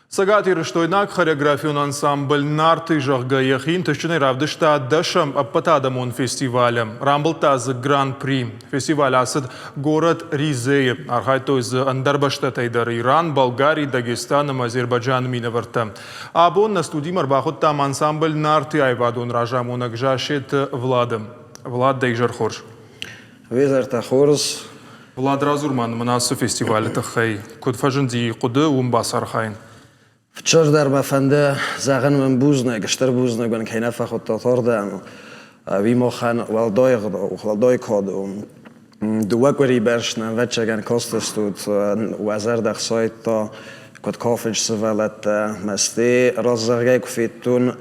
Цӕгатирыстойнаг хореографион ансамбль «Нарты», зӕгъгӕ, йӕхи ӕнтыстджынӕй равдыста дӕсӕм ӕппӕтадӕмон фестивалы. Рамбылдта дзы Гран-при. Фестиваль ацыд горӕт Ризейы. Архайдтой дзы ӕндӕр бӕстӕтӕй дӕр Иран, Болгари, Дагестан ӕмӕ Азербайджаны минӕвӕрттӕ. Абон нӕ студимӕ ӕрбахуыдтам ансамбль «Нарты» аивадон разамонӕг Зассеты Влады. Влад, дӕ изӕр хорз. Визӕртӕ хорз. Влад, радзур ма мын ацы фестивалы тыххӕй. Куыд фӕзынди хъуыды уым бацархайын? Фыццагдӕр мӕ фӕнды зӕгъын уын бузныг, стыр бузныг уын кӕй нӕ фӕхуыдтат ардӕм. Уый махӕн уӕлдай ӕгъдау, уӕлдай кад у. Дыууӕ къуыри бӕрц нӕ ӕвӕццӕгӕн кастыстут, уӕ зӕрдӕ хсайдта, куыд кафынц сывӕллӕттӕ. Мӕсты раззагӕй куы федтон,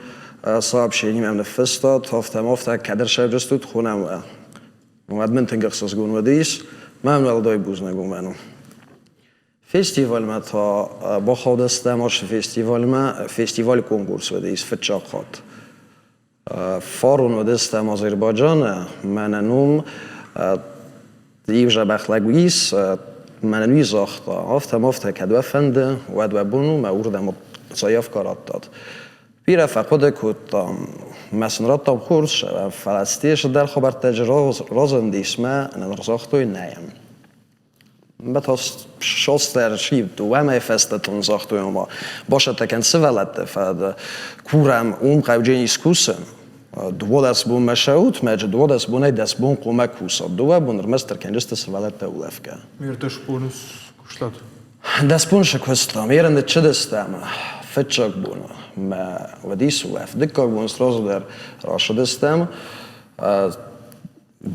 сообщение мӕм ныффыстат, афтӕ-мафтӕ кӕд ӕрсӕвдзыстут, хонӕм уӕ. Уӕд мын тынг ӕхсызгон уыдис, мӕн уӕлдай бузныг уымӕн у. Фестивальмӕ та бахаудыстӕм ацы фестивальмӕ. Фестиваль конкурс уыдис фыццаг хатт. Фарон уыдыстӕм Азербайджаны, мӕнӕн уым иу дзӕбӕх лӕг ис, мӕнӕн уый загъта, афтӕ-мафтӕ кӕд уӕ фӕнды, уӕд уӕ бон у, мӕ уырдӕм заявка раттат. Бирӕ фӕхъуыды кодтам, мӕ сын радтам хорз, фӕлӕ цыдӕр хабӕрттӕ разындис мӕ, ныр загътой нӕйӕн. Шостер дыууӕ фӕстӕ тон загътой, ома басӕттӕ кӕн сывӕллӕтты, фӕлӕ курӕм уым хъауджын искусын. 12 бонмӕ сӕут, мӕджы 12 бонӕй 10 бон хъуамӕ кусат. Дыууӕ бон ӕрмӕстдӕр кӕнджысты сывӕллӕттӕ улӕфгӕ. Ме бон куыстат? 10 бон сӕ куыстам. Ерын ныццыдыстӕм фыццаг бон мӕ уыдис улӕфт. Дыккаг бон сразу дӕр рацыдыстӕм.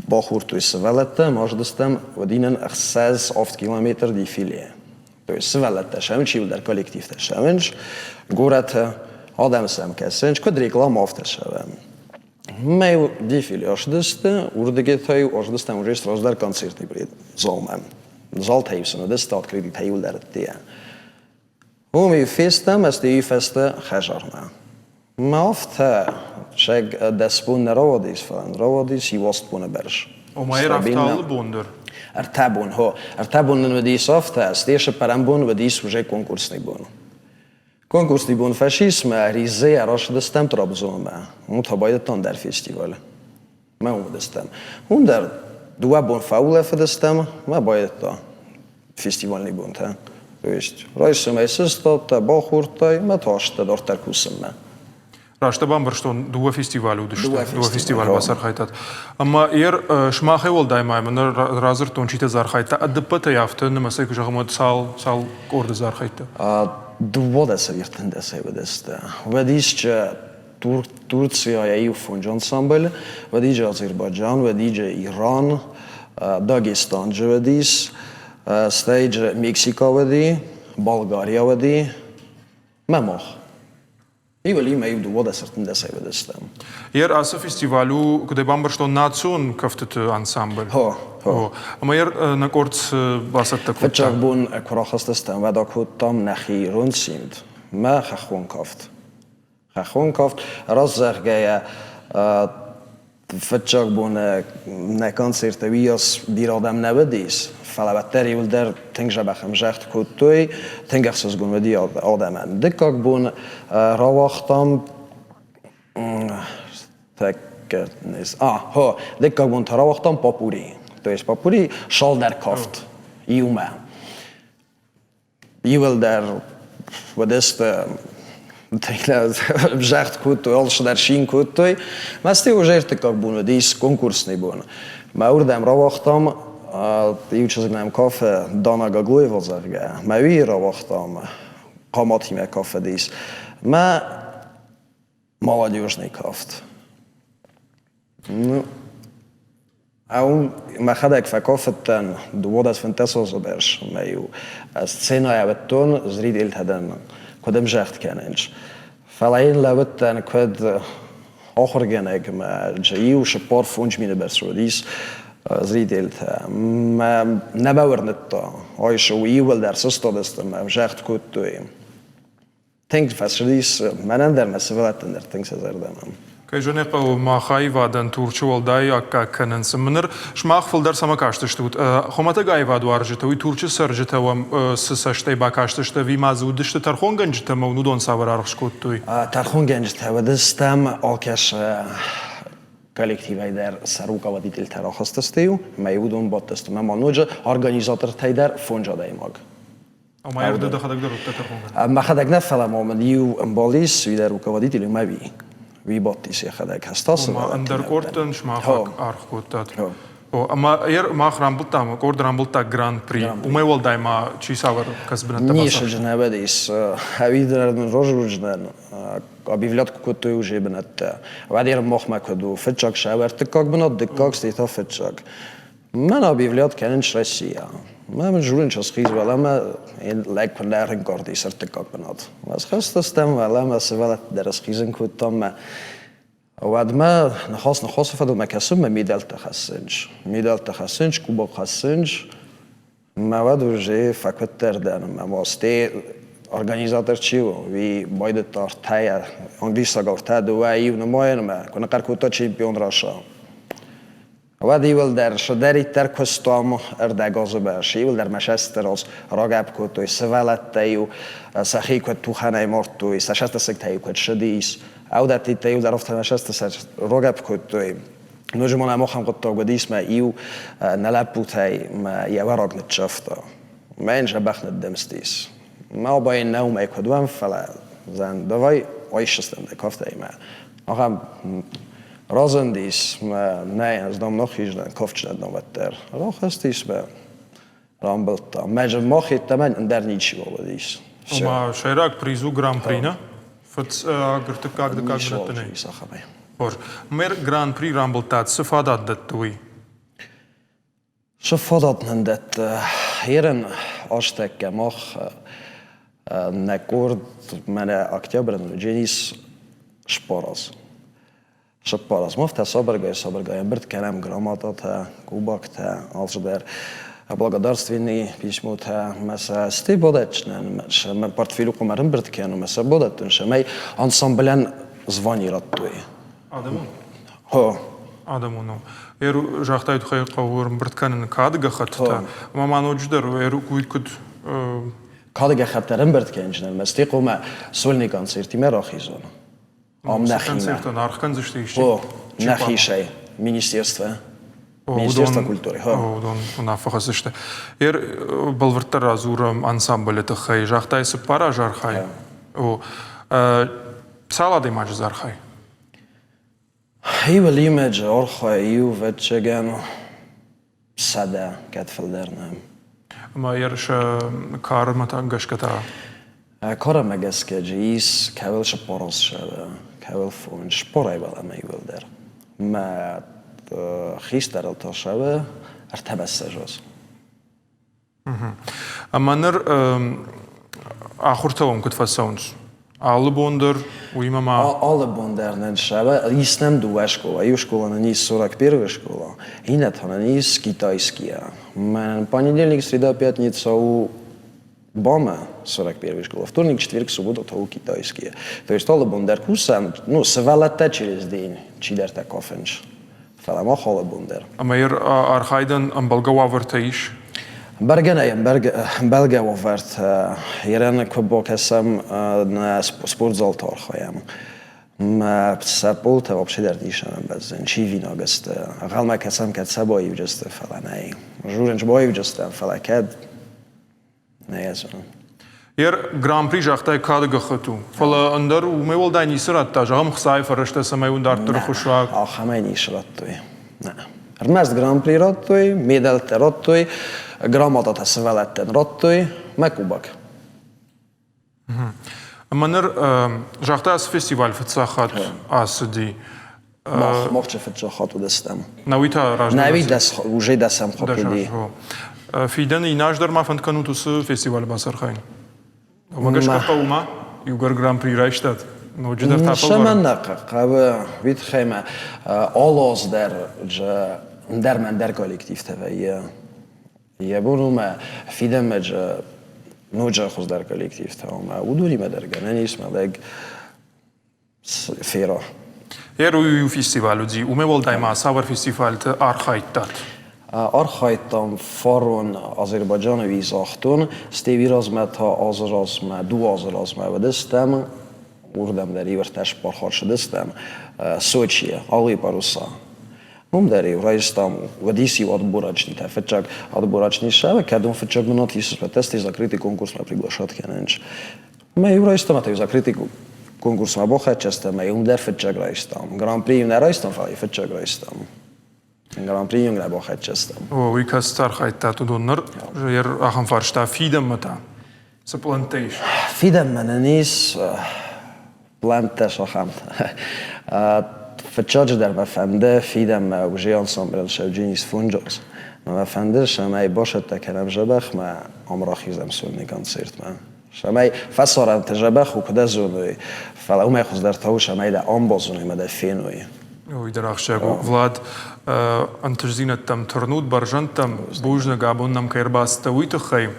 Бахордтой сывӕллӕттӕ, маздыстӕм, уыди нын 6-7 километр дефиле. То есть сывӕллӕттӕ сӕмынч, иуылдӕр коллективтӕ сӕмынч, горӕты адӕм сӕм кӕсынч, куыд реклама, афтӕ сӕвӕм. Мӕ дефиле ацыдысты, уырдыгӕй та-иу ацыдыстӕм уже сразу дӕр концертный залмӕ. Залтӕ-иу сын уыдысты открытый иуылдӕр ӕддейӕ. Уым-иу фестӕм, ӕз фӕстӕ хӕдзармӕ. Мӕ афтӕ сӕг 10 бон нӕ рауадис, фӕлӕ рауадис иу аст боны бӕрц. Ома ӕрӕфталы бон дӕр? Ӕртӕ бон, хо. Ӕртӕ бон нын уыдис афтӕ, стӕй цыппӕрӕм бон уыдис уже конкурсный бон. Конкурсный бон фӕсис мӕ Ризӕйӕ рацыдыстӕм Трабзонмӕ. Уым та байдыдтам дӕр фестиваль. Мӕ уыдыстӕм. Уым дӕр дыууӕ бон фӕулӕфыдыстӕм, мӕ байдыдта фестивальный бонтӕ. То есть райсомӕй сыстадтӕ, бахордтай, мӕ та азтӕ дарддӕр кусынмӕ. Раст бамбӕрстон, дыууӕ фестивалы уыдысты, дыууӕ фестивалы бацархайдтат. Ӕмӕ ер сымахӕй уӕлдай ма мын радзырдтон, читӕ дзы архайдта. Ӕдӕппӕтӕй афтӕ нымӕцӕй куы зӕгъӕм, уӕд цал, цал къорды дзы архайдта? 12 ӕртындӕсӕй уыдысты. Уӕд исчи Турцийӕ иу фондз ансамбль, уӕд Азербайджан, уӕд Иран, Дагестан уыдис, стӕй Мексика уыди, Болгария уыди, мӕ мах. Иуӕлимӕ иу 12 ӕртындӕсӕй уыдыстӕм. Ер ацы фестиваль у, куыд ӕй бамбӕрстон, национ кӕфтыты ансамбль. Хо, хо. Ӕмӕ ер нӕ къорд цы бацӕттӕ кодта? Фыццаг бон куы рахызтыстӕм, уӕд акодтам нӕхи ирон симд, мӕ хӕххон кафт. Хӕххон кафт, раст зӕгъгӕйӕ, фыццаг бон нӕ концерты уыйас бирӕ адӕм нӕ уыдис, фӕлӕ уӕддӕр иуылдӕр тынг дзӕбӕх ӕмзӕхт кодтой, тынг ӕхсызгон уыди адӕмӕн. Дыккаг бон рауагътам а, дыккаг бон та рауагътам попури. То есть попури цалдӕр кафт иумӕ. Иуылдӕр уыдысты загъд кодтой, алцыдӕр цин кодтой. Мӕсты уже ӕртыккаг бон уыдис конкурсный бон. Мӕ уырдӕм рауагътам иу чызг нӕм кафе Дана Гаглоева, зӕгъгӕ. Мӕ уый рауагътам, хъаматимӕ кафыдис. Мӕ молодежный кафт. Ну, ау мӕхӕдӕг фӕкофыдтӕн 12 азы бӕрц, ӕмӕ-иу сценӕйӕ уыдтон зрителтӕ дӕн, куыд ӕмзӕхт кӕнынц. Фӕлӕ йын лӕууыдтӕн куыд ахуыргӕнӕг ӕмӕ иу 45 мины бӕрц уыдис зрителтӕ. Мӕ нӕ бауырныдта, айсы иууылдӕр сыстадысты ӕмӕ ӕмзӕхт кодтой. Тынг фӕцыдис мӕнӕн дӕр, мӕ сывӕллӕттӕн дӕр тынг сӕ зӕрдӕмӕ. Кӕй зӕгъын ӕй хъӕуы, мах аивадӕн Турчы уӕлдай аккаг кӕнынц. Ныр сымах фылдӕр цӕмӕ кастыстут? Хуымӕтӕг аивадуарзджытӕ, уый Турчы цӕрджытӕ уӕм цы цӕстӕй бакастысты, ӕви ма дзы уыдысты тӕрхонгӕнджытӕ ӕмӕ уын уыдон цавӕр аргъ скодтой? Тӕрхонгӕнджытӕ уыдыстӕм алкӕцы коллективӕй дӕр сӕ руководительтӕ рахызтысты-иу, ӕмӕ уыдон бадтысты. Ӕмӕ ма ноджы организатортӕй дӕр фондз адӕймаг. Ома ды дӕхӕдӕг дӕр уыдтӕ тӕрхонгӕнӕг? Мӕхӕдӕг нӕ, фӕлӕ ма мын иу ӕмбал ис, уый дӕр руководитель ӕмӕ уый. Уый бадтис йӕхӕдӕг. Ӕз Ома ӕндӕр къордтӕн сымах аргъ кодтат. О, ӕмӕ мах рамбылдтам, къорд рамбылдта гран-при. Уымӕй уӕлдай ма чи цавӕр кӕцы бынӕттӕ бацахста? Ницы нӕ уыдис. Ӕви дӕр нын разурджынӕн объявлять куы кодтой уже бынӕттӕ. Уӕд йӕ махмӕ куыд у? Фыццаг сӕвӕр дыккаг бынат, дыккаг, стӕй та фыццаг. Мӕн объявлять кӕнынц Россия. Мӕ мын журын схиз уӕлӕмӕ, лӕг куы нӕ ӕрынкъард ис ӕртыккаг бынат. Схызтыстӕм уӕлӕмӕ, сывӕллӕтты дӕр схизын кодтам мӕ. Уӕдмӕ ныхас ныхасы фӕдыл мӕ кӕсын, мӕ медӕлттӕ хӕссынц. Медӕлттӕ хӕссынц, кубок хӕссынц. Мӕ уӕд уже фӕкуыддӕр дӕн ӕмӕ ма стӕй организатор чи у, уый байдыдта ӕртӕйӕ, англисагау ӕртӕ, дыууӕ, иу нымайын ӕмӕ куы ныхъхъӕр кодта чемпион Раша. Уӕд иуылдӕр цыдӕриддӕр куыстам ӕрдӕгазы бӕрц, иуылдӕр мӕ сӕстырыл рагӕпп кодтой, сывӕллӕттӕ-иу сӕхи куыд тухӕнӕй мардтой, сӕ сӕстысыгтӕ-иу куыд ссыдис, аудӕттӕ иуылдӕр афтӕ мӕ сӕстысӕр рагӕпп кодтой. Ноджы ма нӕм ахӕм хъуыддаг уыдис, мӕ иу нӕ лӕппутӕй мӕ йӕ уӕраг ныццавта. Мӕ йын дзӕбӕх ныддымстис. Мӕ абайын нӕ уымӕй куыд уӕм, фӕлӕ зӕн, давай айссыстӕм дӕ кафтӕй мӕ. Ахӕм Разындис мӕ, нӕ, ӕз дам нахиздӕн, кафджынӕн дам уӕддӕр. Рахызтис мӕ, рамбылдта. Мӕ мах йеддӕмӕ ӕндӕр ничиуал уыдис. Ома сӕйраг приз у гран-при, нӕ? Фыццаг, ӕртыккаг, дыккаг бынӕтты нӕй. Хорз. Мэр гран-при рамбылдта, цы фадат дӕтты уый? Цы фадат нын дӕтты? Ерын азтӕккӕ мах нӕ къорд мӕнӕ октябры Дженис сбараз. Сыппараз. Мах та сабыргай-сабыргай ӕмбырд кӕнӕм грамотатӕ, кубоктӕ, алцыдӕр благодарственный письмотӕ мӕ сӕ стӕй бадӕтджынӕн мӕ портфелы къуым ӕрӕмбырд кӕнын ӕмӕ сӕ бадӕттын, цӕмӕй ансамблӕн звани радтой. Адӕмон? Хо. Адӕмон у. Ӕру загътай тухӕй хъӕуы ӕрӕмбырд кӕнын кады гӕххӕттытӕ. Ӕмӕ ма ноджыдӕр ӕру куыд куыд Кады гӕххӕттӕ ӕрӕмбырд кӕнджынӕн мӕ стӕй хъуамӕ сольный концертимӕ рахизон. Ам нӕхимӕ. Концертӕн аргъ кӕндзысты исчи? О, нӕхицӕй. Министерство. Министерство культуры. Уыдон уынаффӕ хӕсдзысты. Ер бӕлвырддӕр радзурӕм ансамблы тыххӕй. Загътай, цыппар азы архайы. О, цал адӕймаджы дзы архайы? Иу лимӕджы архайы, иу ӕвӕццӕгӕн 100, кӕд фылдӕр нӕ. Ӕмӕ сӕ кармӕ та гӕсгӕ та? Карӕмӕ гӕсгӕ джы ис кӕуыл 140, кӕуыл фондз, спорӕй уӕлӕмӕ иуылдӕр. Мӕ хистӕрыл та сӕвы ӕртӕбӕссӕжоз. Ӕмӕ ныр ахуыртӕ уӕм куыд фӕцӕуынц? Алы бон дӕр, уыимӕ ма... Алы бон дӕр нын сӕвӕ ис нӕм дыууӕ скъола. Иу скъола нын ис 41 скъола, иннӕ та нын ис китайския. Мӕнӕн понедельник, среда, пятница у БАМа 41 школа, вторник, четверг, суббота та у китайские. То есть алы бон дӕр кусӕм, ну, сывӕллӕттӕ через день чидӕртӕ кафынц. Фӕлӕ мах алы бон дӕр. Ӕмӕ йӕ архайдӕн ӕмбӕлгӕ уавӕртӕ ис? Бӕргӕ нӕй ӕмбӕлгӕ уавӕртӕ. Ерӕн куы бакӕсӕм, нӕ спортзалты архайӕм. Мӕ сӕ пъолтӕ вообще дӕр дисӕн бӕззын, чивинаг сты. Ӕнхъӕлмӕ кӕсӕм, кӕд сӕ баивджысты, фӕлӕ нӕй. Журынч баивджыстӕм, фӕлӕ кӕд нӕ йӕ зонын. Ер гран-при загътай кады гӕххӕтт у, фӕлӕ ӕндӕр уымӕй уӕлдай ницы радта, зӕгъӕм, хцайы фӕрӕзтӕ, цӕмӕй уын дарддӕр хуысса. Ахӕмӕй ницы радтой. Нӕ. Ӕрмӕст гран-при радтой, медӕлттӕ радтой, грамотатӕ сывӕллӕттӕн радтой, мӕ кубок. Ӕмӕ ныр загъта, ацы фестиваль фыццаг хатт ацыди. Мах, мах фыццаг хатт уыдыстӕм. Науи та раздӕр? Науи дӕс, уже дӕсӕм хатт уыди. Фидӕны иннӕ аз дӕр ма фӕнд кӕнут уыцы фестивалы бацархайын? Уымӕ гӕсгӕ хъӕуы ма иугӕр гран-при райстат, ноджыдӕр та фӕлварӕн? Цӕмӕн нӕ хъӕуы, уый тыххӕй ма алы аз дӕр ӕндӕр ӕмӕ ӕндӕр коллективтӕ вӕййы. Йӕ бон у мӕ фидӕнмӕ ноджы хуыздӕр коллективтӕ ӕмӕ уыдонимӕ дӕр гӕнӕн ис мӕ лӕг фера. Иу фестиваль уыди, уымӕй уӕлдай ма цавӕр фестивальты архайдтат? Архайдтам фарон Азербайджаны уый загътон, стӕй уый размӕ та азы размӕ, дыууӕ азы размӕ уыдыстӕм, уырдӕм дӕр иу ӕртӕ цыппар цыдыстӕм Сочийы, Алые паруса. Уым дӕр-иу райстам уыдис-иу отборочнитӕ. Фыццаг отборочный сӕвӕ, кӕд уым фыццаг бынат ис, стӕй закрытый конкурсмӕ приглашать кӕнынц. Мӕ-иу райстам, та-иу закрытый конкурсмӕ бахӕццӕ мӕ уым дӕр фыццаг райстам. Гран-при нӕ райстам, фӕлӕ фыццаг райстам. Гран-при нӕ бахӕццӕ стӕм. О, уый кӕцыты архайдтат, уыдон ныр ахӕм фарста фидӕнмӕ та цы пълӕнттӕ ис? Фидӕнмӕ нын ис плӕнттӕ сахӕмтӕ. Фыццаджыдӕр мӕ фӕнды фидӕнмӕ уже ансамблӕн Шевджинис Фунджос. Мӕ фӕнды, цӕмӕй бацӕттӕ кӕнӕм дзӕбӕхмӕ, ам рахизӕм сольный концертмӕ. Цӕмӕй фӕсарӕнты дзӕбӕх у, куыд ӕз зоной, фӕлӕ уымӕй хуыздӕр та у, цӕмӕй дӕ ам базоной ӕмӕ дӕ феной. Уый дӕр ахсджиаг у. Влад, ӕнтыстдзинӕдтӕм тырнут, бӕрзӕндтӕм. Бузныг, абон нӕм кӕй ӕрбацыдтӕ, уый тыххӕй.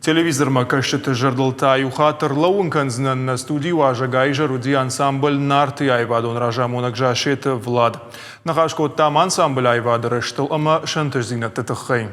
Телевизормӕ кӕсджыты зӕрдыл та иу хатт ӕрлӕууын кӕндзынӕн, нӕ студийы уазӕг изӕр уыди ансамбль «Нарты» аивадон разамонӕг Зассеты Влад. Ныхас кодтам ансамбль аивады рӕзтыл ӕмӕ сӕнтыстдзинӕдты тыххӕй.